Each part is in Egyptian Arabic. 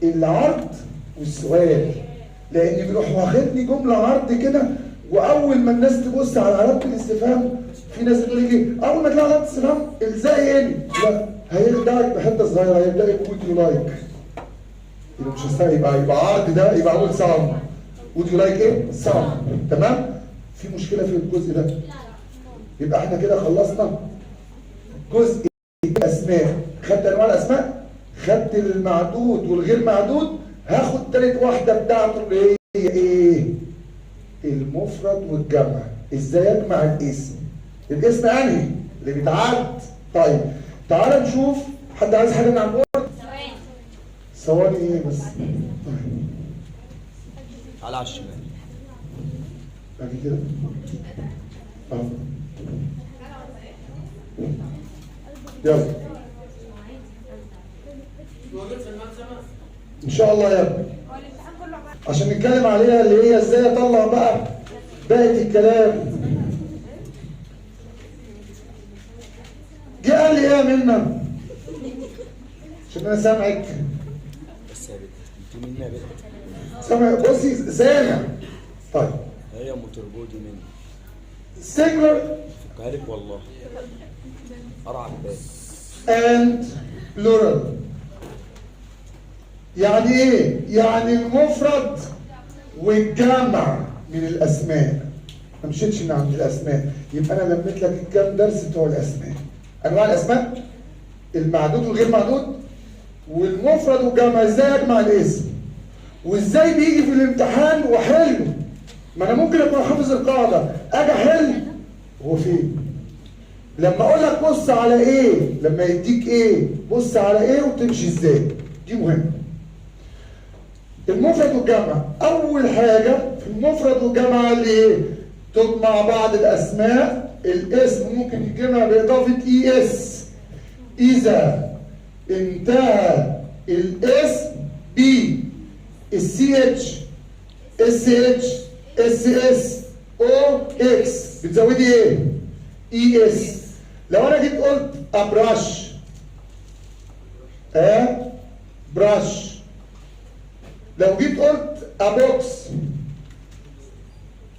العرض والسؤال، لان بيروح واخدني جملة عرض كده، واول ما الناس تبص على علامة الاستفهام، في ناس بتقول لك ايه؟ اول ما تلاقي علامة استفهام الزقي any. لا، هيخدعك بحته صغيره، هيبدا would you like، يبقى مش هستنى، يبقى عرض ده، يبقى اقول some. would you like ايه؟ some. تمام؟ في مشكلة في الجزء ده؟ يبقى احنا كده خلصنا جزء الاسماء. خدت انواع الاسماء، خدت المعدود والغير معدود. هاخد تالت واحدة بتاعته اللي هي ايه؟ المفرد والجمع. ازاي اجمع الاسم؟ الاسم انهي؟ اللي بيتعد. طيب، تعال نشوف. حد عايز حاجة من على ال board؟ ثواني ايه بس؟ طيب. تعالى على الشمال. اجي كده اهو. يلا. موجود في الملزمة. ان شاء الله يا ابني، عشان نتكلم عليها، اللي هي ازاي اطلع بقى باقي الكلام. جه قال لي ايه يا منى؟ عشان انا سامعك. بس يا بنت، انت مين يا بنت؟ سامع، بصي، سامع. طيب. هي موتور بودي مني. singular فكها لك والله، قرع الباب. and plural يعني ايه؟ يعني المفرد والجمع من الاسماء. ما مشيتش من عند الاسماء. يبقى انا لميت لك الكام درس بتوع الاسماء: انواع الاسماء، المعدود والغير معدود، والمفرد والجمع، ازاي اجمع الاسم، وازاي بيجي في الامتحان واحله. ما انا ممكن اكون حافظ القاعده، اجي احل، هو فين؟ لما اقول لك بص على ايه، لما يديك ايه، بص على ايه وتمشي ازاي، دي مهمه. المفرد والجمع، اول حاجة في المفرد والجمع اللي ايه؟ تجمع بعض الاسماء. الاسم ممكن يتجمع باضافة es اذا انتهى الاسم ب ال CH، SH، SS، O، X، بتزودي ايه؟ es. لو انا جيت قلت a brush، a brush. لو جيت قلت a box،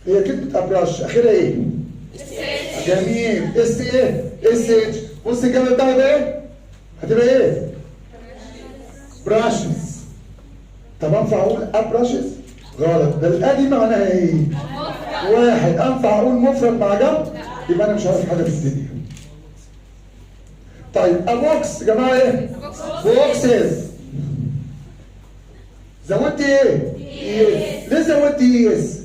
هي كلمة a brush اخرها ايه؟ جميل، S ايه؟ SH. بص، الجمع بتاعها يبقى ايه؟ هتبقى ايه؟ brushes. طب انفع اقول a brushes؟ غلط. ده ال a دي معناها ايه؟ واحد. انفع اقول مفرد مع جمع؟ يبقى انا مش عارف حاجة في الدنيا. طيب، a box يا جماعة ايه؟ boxes. زودت ايه؟ es. ليه زودت es؟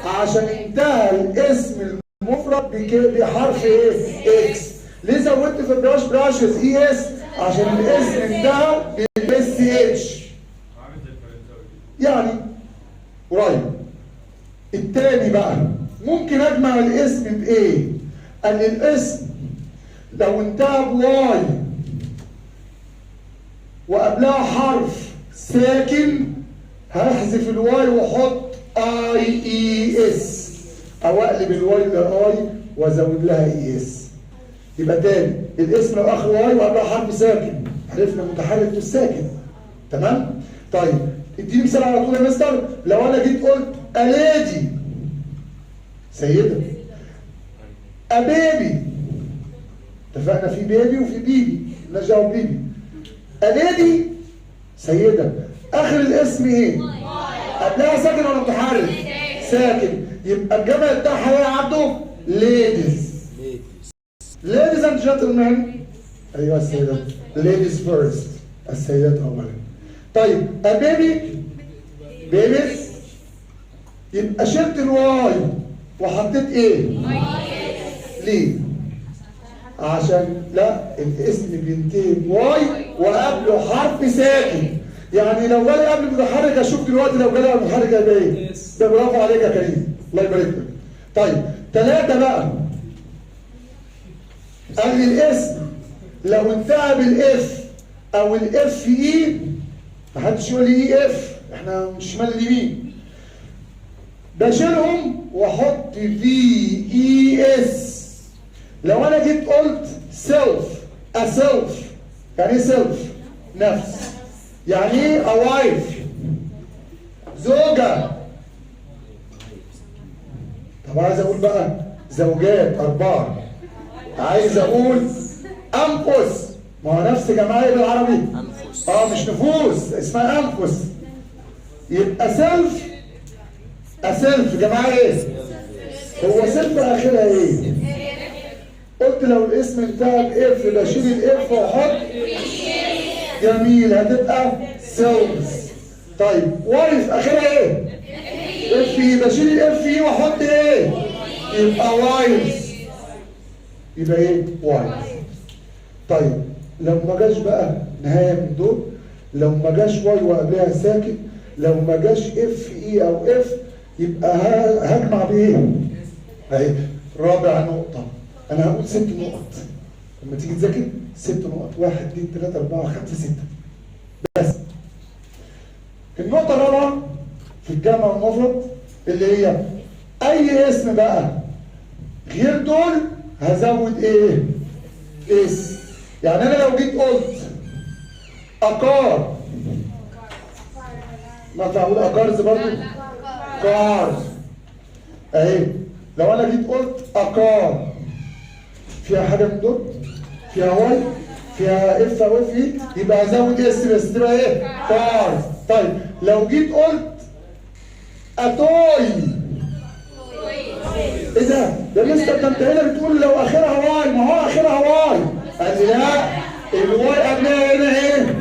عشان انتهى الاسم المفرد بحرف ايه؟ X. ليه زودت في brush، brushes es؟ عشان الاسم انتهى بال SH. يعني قريب. التاني بقى، ممكن اجمع الاسم بايه؟ قال لي الاسم لو انتهى ب Y وقبلها حرف ساكن، هحذف ال Y واحط IES، او اقلب ال Y ل I وازود لها ES. يبقى تاني، الاسم لو اخره Y وقبلها حرف ساكن، عرفنا متحرك والساكن، تمام؟ طيب، اديني مثال على طول يا مستر. لو انا جيت قلت a lady، سيده، a baby، اتفقنا في baby وفي بيبي، مالناش دعوه baby. a lady سيده، اخر الاسم ايه؟ قبلها ساكن ولا متحرك؟ ساكن. يبقى الجمع بتاعها ايه يا عبده؟ ladies. ladies. ladies and gentlemen، ايوه السيدات، ladies first، السيدات اولا. طيب، a baby، babies. يبقى شلت ال Y وحطيت ايه؟ ليه؟ عشان لا، الاسم بينتهي ب Y وقبله حرف ساكن. يعني لو جالي قبل متحرك، اشوف دلوقتي لو جالي قبل متحرك هيبقى ايه؟ ده برافو عليك يا كريم، الله يبارك لك. طيب، ثلاثة بقى، قال لي الاسم لو انتهى بال F او ال FE، محدش يقول لي EF، احنا مش شمال اليمين، بشيلهم واحط VES. لو انا جيت قلت self، a self، يعني ايه self؟ نفس. يبقى يعني ايه a wife؟ زوجة. طب عايز اقول بقى زوجات 4، عايز اقول انفس، ما هو نفس جماعة ايه بالعربي؟ انفس. مش نفوس، اسمها انفس. يبقى self، self جماعة ايه؟ هو self اخرها ايه؟ قلت لو الاسم انتهى ب F بشيل ال F واحط، جميل، هتبقى selves. طيب wife اخرها ايه؟ F E، بشيل ال F E واحط ايه؟ يبقى wives. يبقى ايه؟ wives. طيب لو ما جاش بقى نهاية من دول، لو ما جاش Y وقبلها ساكن، لو ما جاش F E او F، يبقى هجمع بايه؟ اهي رابع نقطة. انا هقول 6 نقط لما تيجي تذاكر، 6 نقط، 1 2 3 4 5 6 بس. النقطة الرابعة في الجمع والمفرد اللي هي اي اسم بقى غير دول هزود ايه؟ S. يعني انا لو جيت قلت a car، ما اقول a cars برضو؟ cars اهي. لو انا جيت قلت a car فيها حاجة من دول؟ فيها Y؟ فيها F او F E؟ يبقى ازود S بس، تبقى ايه؟ cars. طيب لو جيت قلت a toy، ايه ده؟ ده مستر، ده انت هنا بتقول لو اخرها Y، ما هو اخرها Y. قال لي لا، ال Y قبلها هنا ايه؟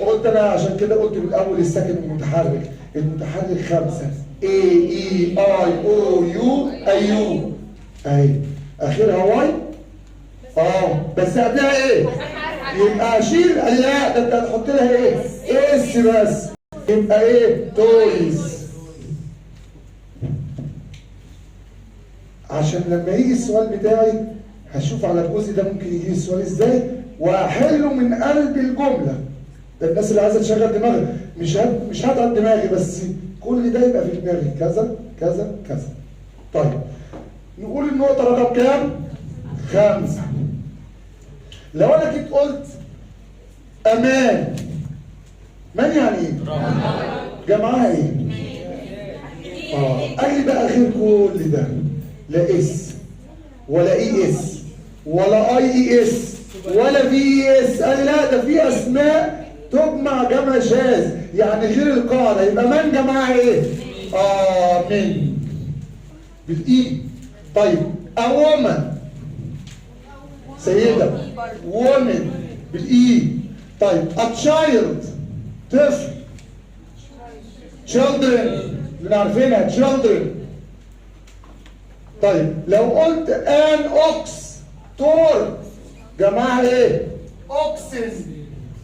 قلت انا عشان كده قلت من الاول الساكن المتحرك، المتحرك 5 A E I O U A U اهي اخرها Y، بس قبلها ايه؟ يبقى اشيل، قال لا ده انت هتحط لها ايه؟ S بس، يبقى ايه؟ toys. عشان لما يجي السؤال بتاعي هشوف على الجزء ده ممكن يجي السؤال ازاي واحله من قلب الجملة. ده الناس اللي عايزه تشغل دماغها، مش هتعب دماغي، بس كل ده يبقى في دماغي كذا كذا كذا. طيب نقول النقطة رقم كام؟ 5. لو انا جيت قلت a man، man يعني ايه؟ جمعها ايه؟ قال لي بقى غير كل ده، لا S ولا E S ولا I E S ولا V E S. قال لي لا، ده في اسماء تجمع جمع شاذ، يعني غير القاعدة. يبقى men جمعها ايه؟ men بال E. طيب a woman سيده، women بال E. طيب a child طفل، children اللي عارفينها children. طيب لو قلت an ox تور جماعة ايه؟ oxen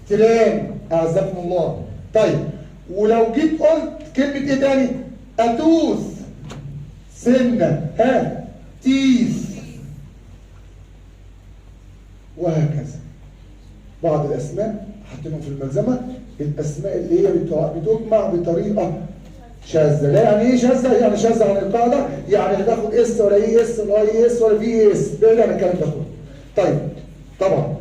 تيران، اعزكم الله. طيب ولو جيت قلت كلمة ايه تاني؟ a tooth سنة، ها teeth، وهكذا. بعض الاسماء حاطينهم في الملزمة، الاسماء اللي هي بتجمع بطريقة شاذة. لا يعني ايه شاذة؟ يعني شاذة عن القاعدة، يعني لا تاخد S ولا E S ولا I S ولا V S، بعيد عن الكلام ده كله. طيب طبعا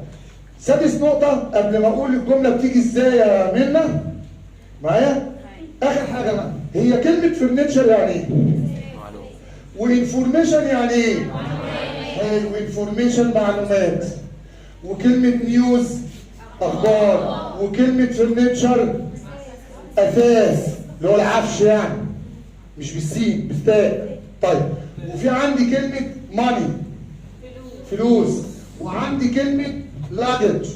سادس نقطة قبل ما اقول الجملة بتيجي ازاي يا منى معايا؟ اخر حاجة بقى هي كلمة furniture يعني ايه؟ و information يعني ايه؟ حلو، information معلومات، وكلمة news اخبار، وكلمة furniture اثاث اللي هو العفش يعني، مش بالسين بالتاء. طيب وفي عندي كلمة money فلوس، وعندي كلمة luggage،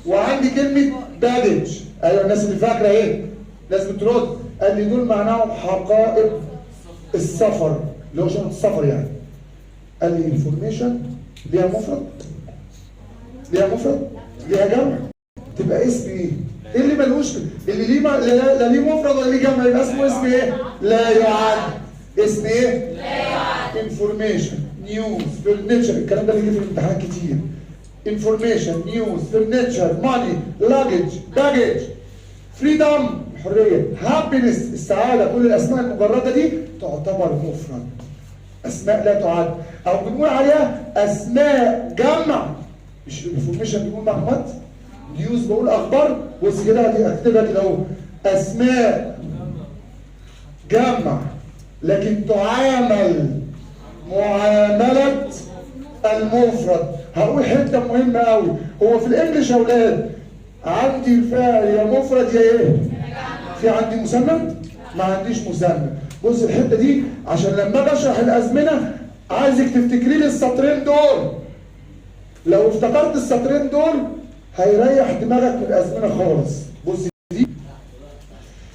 وعندي كلمة baggage. ايوه الناس اللي فاكرة ايه؟ لازم ترد. قال لي دول معناهم حقائب السفر اللي هو شنطة السفر يعني. قال لي information ليها مفرد؟ ليها مفرد؟ ليها جمع؟ تبقى اسم ايه؟ ايه اللي ملوش؟ اللي ليه لا ليه مفرد ولا ليه جمع يبقى اسمه اسم ايه؟ لا يعد. اسم ايه؟ لا يعد. information، news، furniture، الكلام ده بيجي في الامتحانات كتير. information، news، furniture، money، luggage، baggage، freedom الحرية، happiness السعادة، كل الاسماء المجردة دي تعتبر مفرد. اسماء لا تعد او بنقول عليها اسماء جمع. مش ال information بيقول معلومات؟ news بقول اخبار. بص كده اكتبها كده اهو، اسماء جمع لكن تعامل معاملة المفرد. هقول حتة مهمة قوي، هو في ال English يا اولاد عندي الفاعل يا مفرد يا ايه؟ في عندي مثنى؟ ما عنديش مثنى. بص الحتة دي عشان لما اجي اشرح الازمنة عايزك تفتكري لي السطرين دول. لو افتكرت السطرين دول هيريح دماغك من الازمنة خالص. بص دي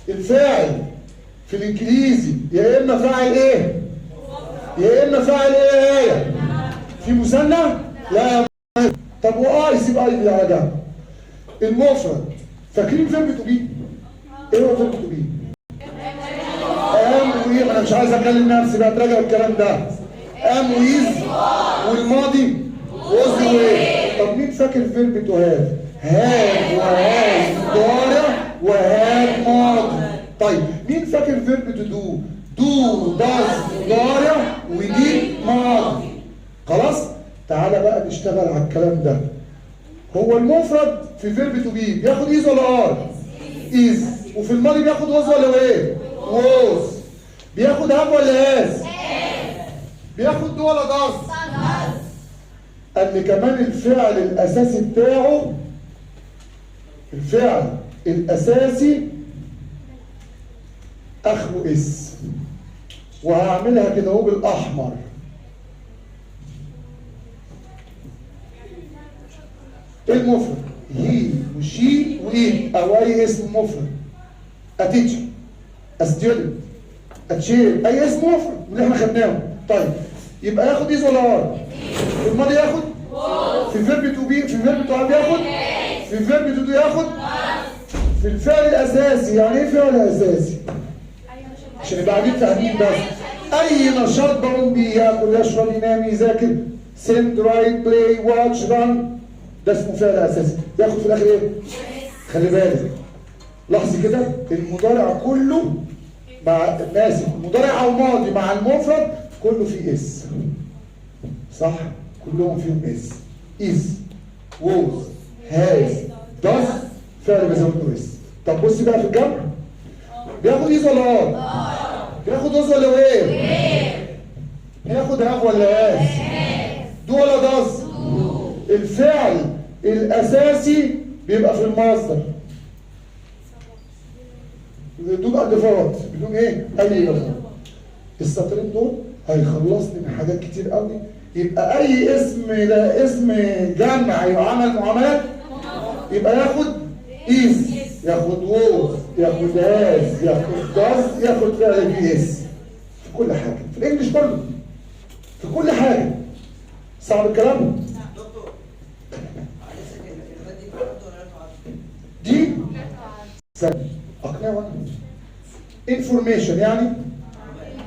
الفاعل في الانجليزي يا اما فاعل ايه؟ يا اما فاعل ايه؟ في مثنى؟ لا يا طب و I سيب I دي على جنب. المفرد فاكرين verb to be؟ ايه هو verb to be؟ am وايه؟ ما انا مش عايز اكلم نفسي بقى، تراجع الكلام ده. am و is والماضي was وايه؟ طب مين فاكر verb to have؟ have و has مضارع و had ماضي. طيب مين فاكر verb to do؟ do does مضارع و did ماضي. خلاص؟ تعالى بقى نشتغل على الكلام ده. هو المفرد في verb to be بياخد is ولا are؟ is. وفي الماضي بياخد was ولا ايه؟ was. بياخد have ولا has؟ بياخد do ولا does؟ قال لي كمان الفعل الاساسي بتاعه، الفعل الاساسي اخره s، وهعملها كده اهو بالاحمر. ايه المفرد؟ he و she و it او اي اسم مفرد. a teacher، a student، a chair، اي اسم مفرد من اللي احنا خدناهم. طيب يبقى ياخد is ولا are؟ في الماضي ياخد؟ في verb to be، في verb to have ياخد؟ في verb to do ياخد؟ في الفعل الاساسي. يعني ايه فعل اساسي؟ عشان نبقى قاعدين فاهمين بس. اي نشاط بقوم بيه، ياكل يشرب ينام يذاكر، send write play watch run، ده اسمه فعل اساسي. ياخد في الاخر ايه؟ خلي بالك لاحظي كده المضارع كله مع ماسك مضارع او ماضي مع المفرد كله فيه s، صح؟ كلهم فيهم s. is was has does فعل بزود له s. طب بصي بقى في الجمع بياخد is ولا are؟ بياخد was ولا were؟ بياخد have ولا has؟ do ولا does؟ الفعل الاساسي بيبقى في المصدر بدون اضافات، بدون ايه؟ اي اضافات. السطرين دول هيخلصني من حاجات كتير قوي. يبقى اي اسم لا اسم جمع يعامل معاملات يبقى ياخد is، ياخد was، ياخد has، ياخد does، ياخد فعل في s في كل حاجة، في ال English كله، في كل حاجة. صعب الكلام؟ دكتور معلش الكلمات دي تعد ولا لا تعد؟ دي سهل اقنعه انا. information يعني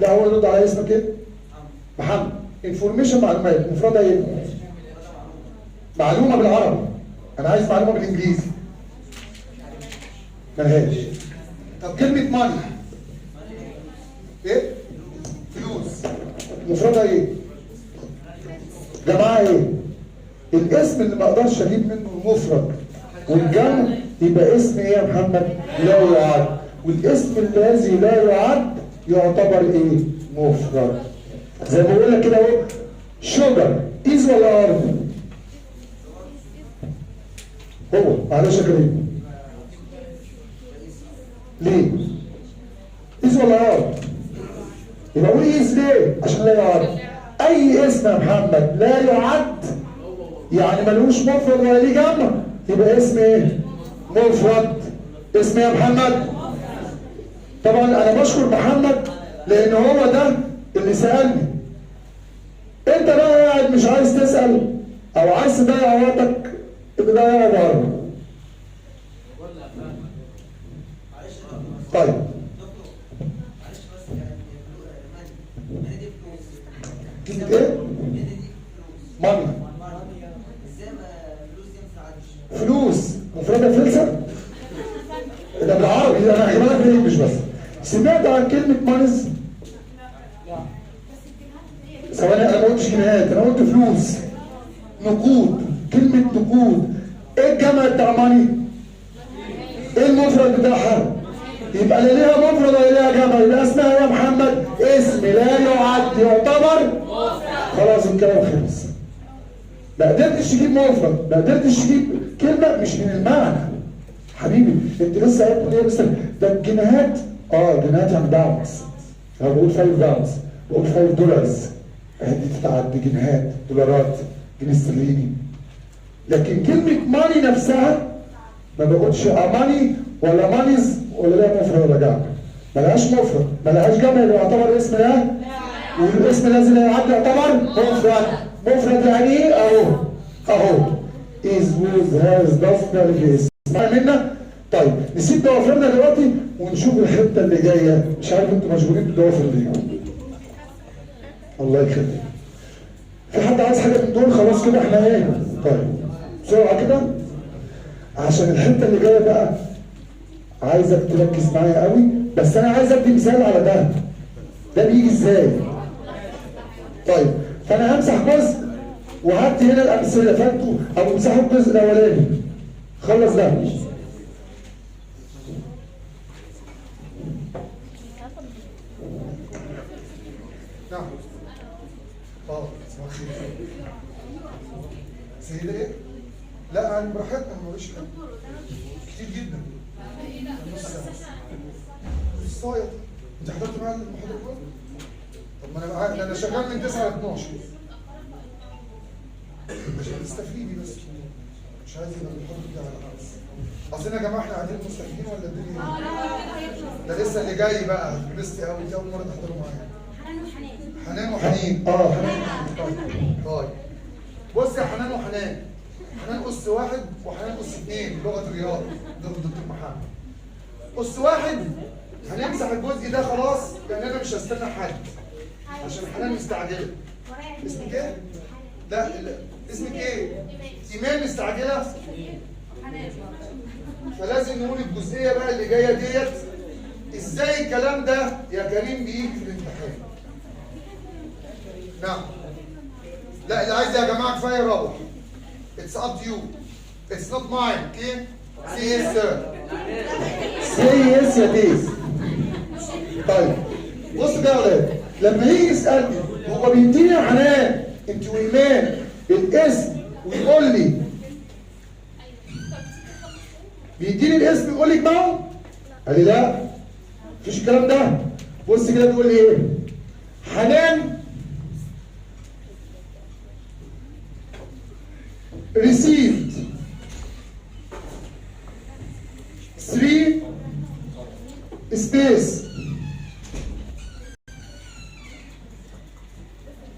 لا هو يرد على اسمك ايه؟ محمد. information معلومات، مفردها ايه؟ معلومة بالعربي، انا عايز معلومة بالانجليزي. ملهاش. طب كلمة money ايه؟ فلوس، مفردها ايه؟ جماعة ايه؟ الاسم اللي ما اقدرش اجيب منه المفرد والجمع يبقى اسم ايه يا محمد؟ لا يعد. والاسم الذي لا يعد يعتبر ايه؟ مفرد. زي ما بقول لك كده اهو، sugar is ولا are؟ هو معلش يا كريم، ليه؟ is ولا are؟ يبقى اقول is ليه؟ عشان لا يعد. اي اسم يا محمد لا يعد يعني ملوش مفرد ولا ليه جمع يبقى اسم ايه؟ مفرد. اسم ايه يا محمد؟ طبعا انا بشكر محمد لان هو ده اللي سالني. انت بقى قاعد مش عايز تسال او عايز تضيع وقتك، تضيعه بره. معلش يا دكتور بس. طيب دكتور معلش بس يعني money دي فلوس. كلمة ايه؟ money دي فلوس. money. money ازاي ما فلوس دي ما تتعدش؟ فلوس مفردة فلسة؟ ده بالعربي، ده انا هجيبها لك بال English بس. سمعت عن كلمة monies؟ ثواني، انا ما قلتش جنيهات، انا قلت فلوس. نقود، كلمة نقود. ايه الجمع بتاع money؟ ايه المفرد بتاعها؟ يبقى لا ليها مفرد ولا ليها جمع، يبقى اسمها يا محمد اسم لا يعد، يعتبر خلاص الكلام خلص. ما قدرتش تجيب مفرد، ما قدرتش تجيب كلمة مش من المعنى. حبيبي انت لسه قايل ايه يا مستر؟ ده الجنيهات، جنيهات يعني pounds. انا بقول 5 pounds، بقول 5 dollars. دي تتعد جنيهات، دولارات، جنيه استرليني. لكن كلمة money نفسها ما بقولش money ولا monies ولا ليها مفرد ولا جمع. ما لهاش مفرد، ما لهاش جمع، يبقى يعتبر اسم لا، والاسم الذي لا يعد يعتبر مفرد. مفرد يعني ايه؟ اهو اهو is was has does ده اسمع منا. طيب نسيب ضوافرنا دلوقتي ونشوف الحتة اللي جاية. مش عارف انتوا مشغولين بالضوافر ليه. الله يخليك. في حد عايز حاجة من دول؟ خلاص كده احنا ايه؟ طيب بسرعة كده عشان الحتة اللي جاية بقى عايزك تركز معايا قوي. بس انا عايز ادي مثال على ده. ده بيجي ازاي؟ طيب فانا همسح جزء وهدي هنا الامثلة، فانتوا او امسحوا الجزء الاولاني. خلص ده. نعم. صباح الخير. سيدة ايه؟ لا يعني براحتنا، ما فيش حاجة. كتير جدا. نص ساعة. نص ساعة. انت حضرت معايا المحاضرة كلها؟ طب ما انا معاك، انا شغال من 9 ل 12. عشان تستفيدي بس. مش عايز يبقى المحاضرة دي على العكس. اصل يا جماعة احنا قاعدين مستفيدين ولا الدنيا ايه؟ ده لسه اللي جاي بقى، هتتبسطي قوي، دي أول مرة تحضروا معايا. حنان وحنين. حنان وحنين. طيب بص يا حنان وحنان، حنان أس واحد وحنان أس اثنين بلغة الرياضة، ده الدكتور محمد. أس واحد هنمسح الجزء ده خلاص، لأن أنا مش هستنى حد عشان حنان مستعجلة. اسمك إيه؟ لا اسمك إيه؟ إيمان مستعجلة؟ فلازم نقول الجزئية بقى اللي جاية ديت إزاي الكلام ده يا كريم بيجي في الامتحان. نعم. لا اللي عايز يا جماعة كفاية يروح. It's up to you. It's not mine, okay? Say yes sir. Say yes يا ديز. طيب بص بقى يا ولاد، لما يجي يسألني هو بيديني يا حنان انت وإيمان الاسم ويقول لي، بيديني الاسم ويقول لي اجمعه؟ قال لي لا مفيش الكلام ده. بص كده بيقول لي ايه؟ حنان received 3 space.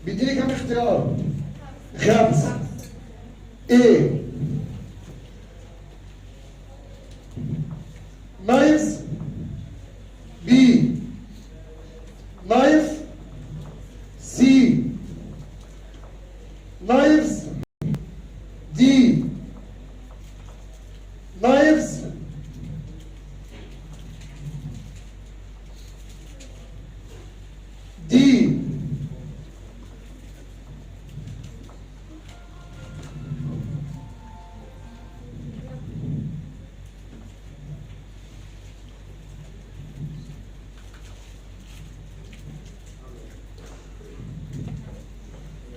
بيديني كام اختيار؟ 5. A knives، B knife، C knives، D knives، D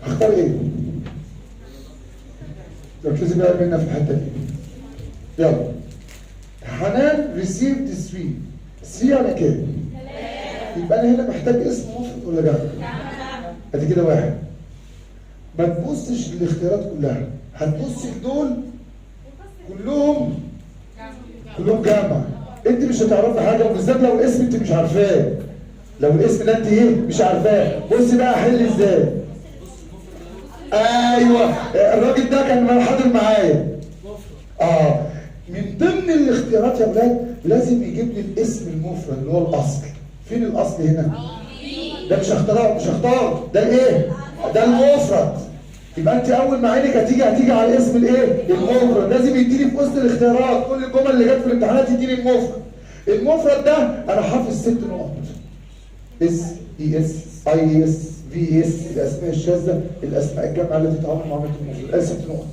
اختار ايه؟ ركزي بقى منا في الحتة دي. يلا حنان received 3. 3 يعني كام؟ يبقى انا هنا محتاج اسم مفرد ولا جمع؟ ادي كده واحد. ما تبصش للاختيارات كلها، هتبص لدول كلهم جمع. انت مش هتعرفي حاجة، وبالذات لو الاسم انت مش عارفاه. لو الاسم ده انت ايه؟ مش عارفاه. بصي بقى احل ازاي؟ ايوه الراجل ده كان حاضر معايا. من ضمن الاختيارات يا ولاد لازم يجيب لي الاسم المفرد اللي هو الاصل. فين الاصل هنا؟ ده مش هختاره، مش هختار ده الايه؟ ده المفرد. يبقى انت اول ما عينك هتيجي على الاسم الايه؟ المفرد. لازم يديني في وسط الاختيارات كل الجمل اللي جت في الامتحانات يديني المفرد. المفرد ده انا حافظ 6 نقط. S E S I S V S، الاسماء الشاذة، الاسماء الجامعة التي تتعامل معاملة المفرد، ادي 6 نقط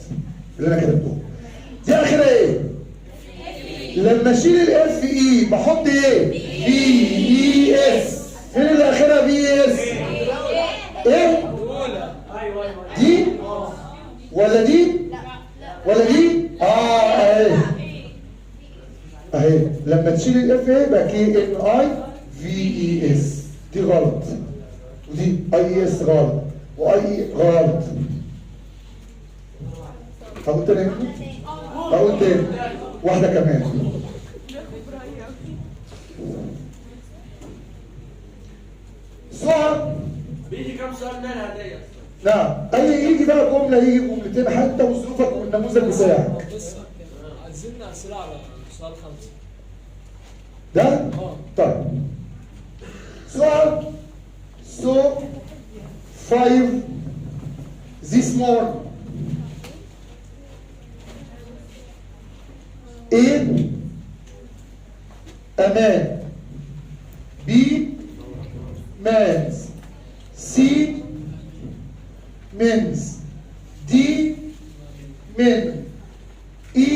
اللي انا كتبتهم. دي اخرها ايه؟ لما اشيل ال F E بحط ايه؟ V E S. فين اللي اخرها V E S؟ ايه؟ دي ولا دي؟ ولا دي؟ اهي اهي. لما تشيل ال F E بقى K N I V E S. دي غلط، ودي I E S غلط، و I E غلط. اقول تاني، اقول تاني واحدة كمان. سؤال بيجي كم سؤال منها دي؟ نعم، اي يجي بقى جملة، يجي جملتين حتى، وظروفك والنموذج بتاعك. بس عايزين اسئلة على سؤال 5. ده؟ طيب سؤال saw 5 this morning. A a man, B mans, C mens, D men, E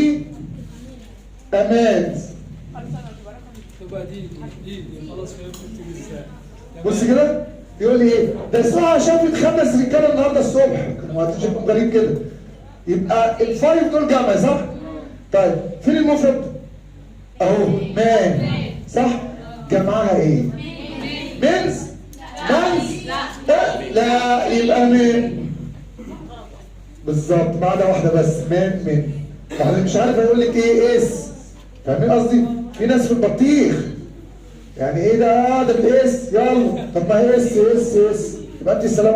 a man's. تبقى دي دي دي خلاص فهمت بتيجي ازاي. بص كده يقول لي ايه؟ ده سهى شافت 5 رجاله النهارده الصبح، كانوا شكلهم غريب كده. يبقى ال five دول جمع صح؟ طيب فين المفرد؟ اهو man صح؟ جمعها ايه؟ mens؟ mans؟ لا يبقى men بالظبط، ما عدا واحدة بس، man men. يعني مش عارف هيقول لك ايه S. فاهمين قصدي؟ في ناس في البطيخ يعني ايه ده؟ ده بال S، يلا طب ما هي S S S، يبقى انت السلام.